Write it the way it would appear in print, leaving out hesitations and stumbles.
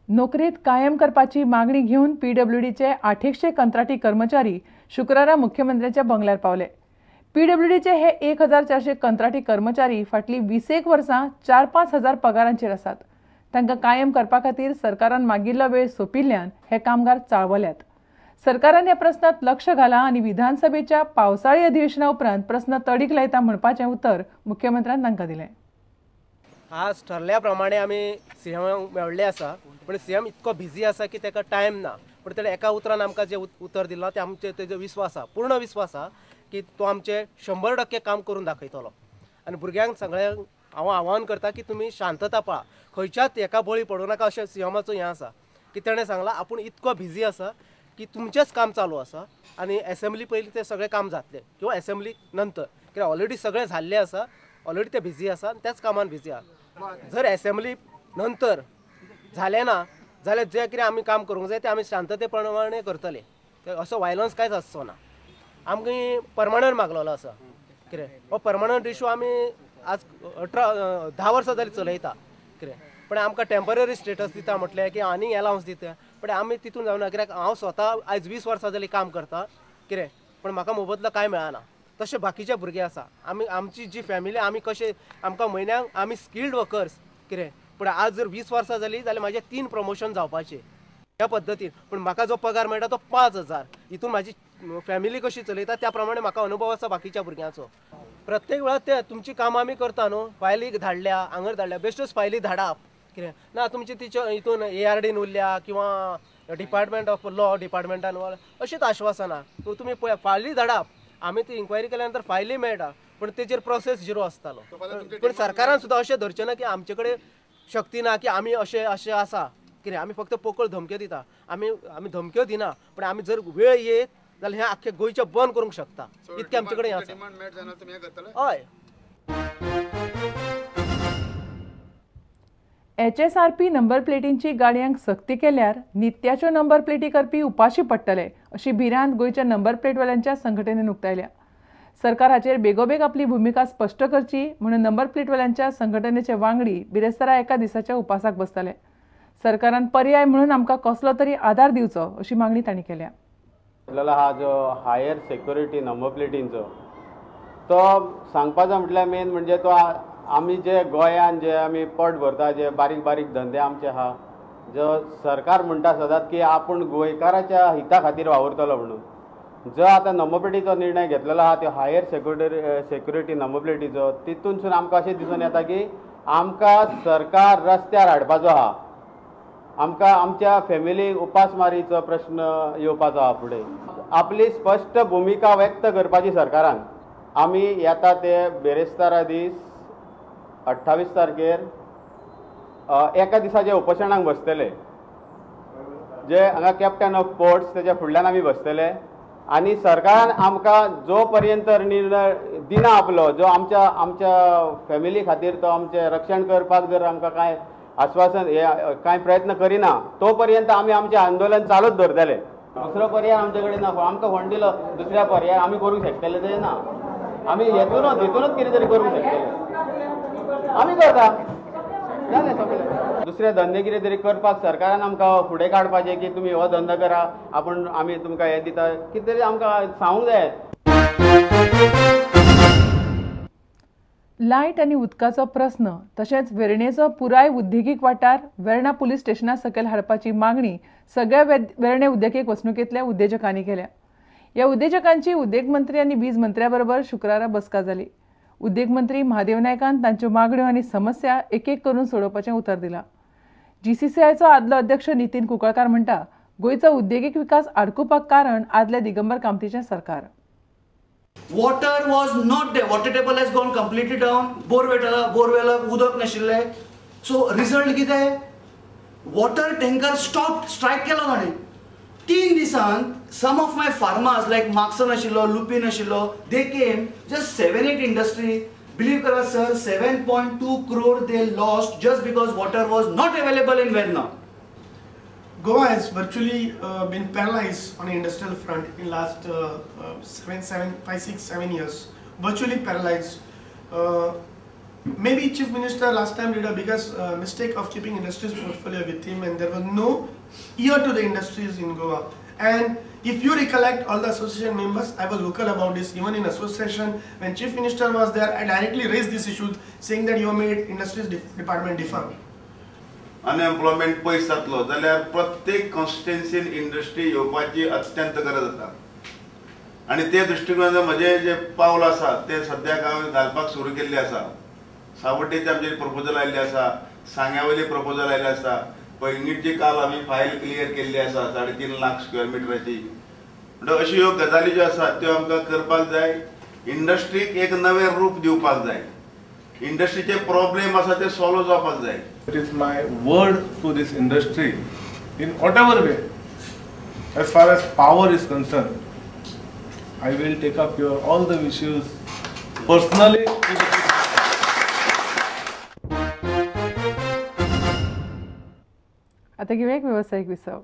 नोकरेंत कायम करपाची मागणी घेवन पीडब्ल्यूडीचे 800 कंत्राटी कर्मचारी शुक्रारा मुख्यमंत्र्यांच्या बंगल्यार पावले. पीडब्ल्यूडीचे हे 1400 कंत्राटी कर्मचारी फाटलीं 20 वर्सां 4-5 हजार पगारांचेर आसात. तांकां कायम करपा खातीर सरकारान मागिल्लो वेळ सोंपिल्ल्यान हे कामगार चाळवल्यात. सरकारान ह्या प्रस्नांत लक्ष घालां आनी विधानसभेच्या पावसाळी अधिवेशना उपरांत प्रस्न तडीक लायता म्हणपाचें उतर मुख्यमंत्र्यान तांकां दिलें. आज ठरल्या प्रमाणे आमी सीएम मेळ्ळे आसा, पण सीएम इतको बिझी आसा की ताका टायम ना. पण तेणे एका उतरान आमकां जें उतर दिलां तें आमचें तेजो विस्वास आसा, पूर्ण विस्वास आसा की तो आमचें 100% काम करून दाखयतलो. आनी भुरग्यांक सगळ्यांक हांव आव्हान करता की तुमी शांतता पाळा, खंयच्याच एका बळी पडूं नाका अशें सीएमाचो हें आसा की तेणें सांगलां आपूण इतको बिझी आसा की तुमचेंच काम चालू आसा आनी एसेंब्ली पयलीं तें सगळें काम जातलें किंवा एसेंब्ली नंतर, कित्याक ऑलरेडी सगळें जाल्लें आसा, ऑलरेडी ते बिझी आसा आनी त्याच कामान बिझी आसा. जर एसेंब्ली नंतर जालें ना जाल्यार जें कितें आमी काम करूंक जाय तें आमी शांतते प्रमाणे करतले, असो वायलन्स कांयच आसचो ना. आमकां परमनंट मागलेलो आसा, कितें हो परमनंट इशू आमी आज 10 वर्सां जालीं चलयता, कितें पण आमकां टेंपररी स्टेटस दिता म्हटलें की आनी एलावन्स दिता, पण आमी तितून जावना. कित्याक हांव स्वता आयज 20 वर्सां जालीं काम करता, कितें पण म्हाका मोबदलो कांय मेळना. तशें बाकीचे भुरगे आसा, आमी आमची जी फॅमिली आमी कशें आमकां म्हयन्याक आमी स्किल्ड वर्कर्स, कितें पूण आज जर 20 वर्सां जालीं जाल्यार म्हाजें 3 प्रमोशन जावपाचें ह्या पद्दतीन, पूण म्हाका जो पगार मेळटा तो 5000. हितून म्हाजी फॅमिली कशी चलयता त्या प्रमाणे म्हाका अनुभव आसा बाकीच्या भुरग्यांचो. प्रत्येक वेळार ते तुमची कामां आमी करता न्हू, फायली धाडल्या हांगर धाडल्या, बेश्टोच फायली धाडप कितें ना तुमची तिच्या हितून ARDन उरल्या किंवा डिपार्टमेंट ऑफ लॉ डिपार्टमेंटान अशीच आश्वासनां. तुमी पळय फायली धाडप, आमी ती इन्क्वायरी केल्या नंतर फायली मेळटा पण तेजेर प्रोसेस झिरो आसतालो. पूण सरकारान सुद्दां अशें धरचें ना की आमचे कडेन शक्ती ना की आमी अशें अशें आसा, कितें आमी फक्त पोकळ धमक्यो दिता. आमी आमी धमक्यो दिना, पण आमी जर वेळ येत जाल्यार हें आख्खें गोंयचें बंद करूंक शकता, इतकें आमचे कडेन आसा. हय. HSRP number प्लेटींची गाडयांक सक्ती केल्यार नित्याच्यो नंबर प्लेटी करपी उपाशी पडटले अशी भिरांत गोंयच्या नंबर प्लेटवाल्यांच्या संघटनेन उक्तायल्या. सरकार हाचेर बेगोबेग आपली भुमिका स्पश्ट करची म्हणून नंबर प्लेटवाल्यांच्या संघटनेचे वांगडी बिरेस्तारा एका दिसाच्या उपासाक बसतले. सरकारान पर्याय म्हणून आमकां कसलो तरी आदार दिवचो अशी मागणी तांणी केल्या. हा जो हायर सेक्युरिटी नंबर प्लेटींचो तो सांगपाचो म्हटल्यार मेन म्हणजे तो आमी जे गोंयान जे आमी पोट भरता, जे बारीक बारीक धंदे आमचे आहा, जो सरकार म्हणटा सदांच की आपूण गोंयकाराच्या हिता खातीर वावुरतलो म्हणून, जो आतां नंबर प्लेटीचो निर्णय घेतलेलो आहा त्यो हायर सेक्युरिटी नंबर प्लेटीचो, तितूनसून आमकां अशें दिसून येता की आमकां सरकार रस्त्यार हाडपाचो आहा, आमकां आमच्या फॅमिलीक उपासमारीचो प्रश्न येवपाचो आहा फुडें. आपली स्पश्ट भुमिका व्यक्त करपाची सरकारान. आमी येता ते बिरेस्तारा दीस 28 तारखेर एका दिसाचे उपोशणाक बसतले, जे हांगा कॅप्टन ऑफ पोर्ट्स तेच्या फुडल्यान आमी बसतले आनी सरकारान आमकां जो पर्यंत निर्णय दिना आपलो, जो आमच्या आमच्या फॅमिली खातीर तो आमचें रक्षण करपाक जर आमकां कांय आश्वासन हे कांय प्रयत्न करिना तो पर्यंत आमी आमचें आंदोलन चालूच दवरतले. दुसरो पर्याय आमचे कडेन ना. आमकां फंड दिलो दुसऱ्या पर्याय आमी करूंक शकतले ते ना, आमी हेतूनच हितूनच कितें तरी करूंक शकतले, आमी करता जालें सगळें. दुसरे धंदे कितें तरी करपाक सरकारान आमकां फुडें काडपाचें की तुमी हो धंदो करा, आपूण आमी तुमकां हें दिता, कितें तरी आमकां सांगूंक जाय. लायट आनी उदकाचो प्रस्न तशेंच वेर्णेचो पुराय उद्देगीक वाठार वेर्णा पुलीस स्टेशना सकयल हाडपाची मागणी सगळ्या वेर्णे उद्देगीक वसणुकेंतल्या उद्देजकांनी केल्या. ह्या उद्देजकांची उद्देग मंत्री आनी वीज मंत्र्या बरोबर शुक्रारा बसका जाली. उद्देग मंत्री महादेव नायकान तांच्यो मागण्यो आनी समस्या एक एक करून सोडोवपाचें उतर दिलां. GCCIचो आदलो अध्यक्ष नितीन कुंकळकार म्हणटा गोंयचो उद्देगीक विकास आडकुपाक कारण आदल्या दिगंबर कामतीचें सरकार. Water was not there. Water table has gone completely down. Borewell उदक नाशिल्लें. So result कितें? Water tanker stopped, strike केलो ताणें. 3 दिसान some of my farmers like Markson आशिल्लो, Lupin आशिल्लो, they came just 7-8 industry. Believe करा sir, 7.2 crore they lost just because water was not available in Verna. Goa has virtually been paralyzed on the industrial front in last 5, 6, 7 years. Virtually paralyzed. Maybe Chief Minister last time did a biggest mistake of keeping industries portfolio with him, and there was no ear to the industries in Goa. And if you recollect, all the association members, I was vocal about this. Even in association, when Chief Minister was there, I directly raised this issue, saying that you made industries department defunct. Unemployment पयस जातलो जाल्यार प्रत्येक कॉन्स्टिट्युएन्सीन industry येवपाची अत्यंत गरज आसा आनी ते दृश्टिकोनान म्हजें जे पावल आसा तें सद्याक हांवें घालपाक सुरू केल्लें आसा. सावड्डेचे आमचेर प्रपोजल आयिल्लें आसा, सांग्या वयलें प्रपोजल आयिल्लें आसा, पैंगीणची काल आमी फायल क्लियर केल्ली आसा 3.5 लाख स्क्वेअर मिटराची. म्हणटकच अश्यो ह्यो गजाली ज्यो आसात त्यो आमकां करपाक जाय. इंडस्ट्रीक एक नवें रूप दिवपाक जाय, इंडस्ट्रीचे प्रॉब्लेम आसा ते सॉल्व जावपाक जाय. It is my word to this industry in whatever way, as far as power is concerned, I will take up your all the issues personally. आता घेऊया एक व्यावसायिक विसव.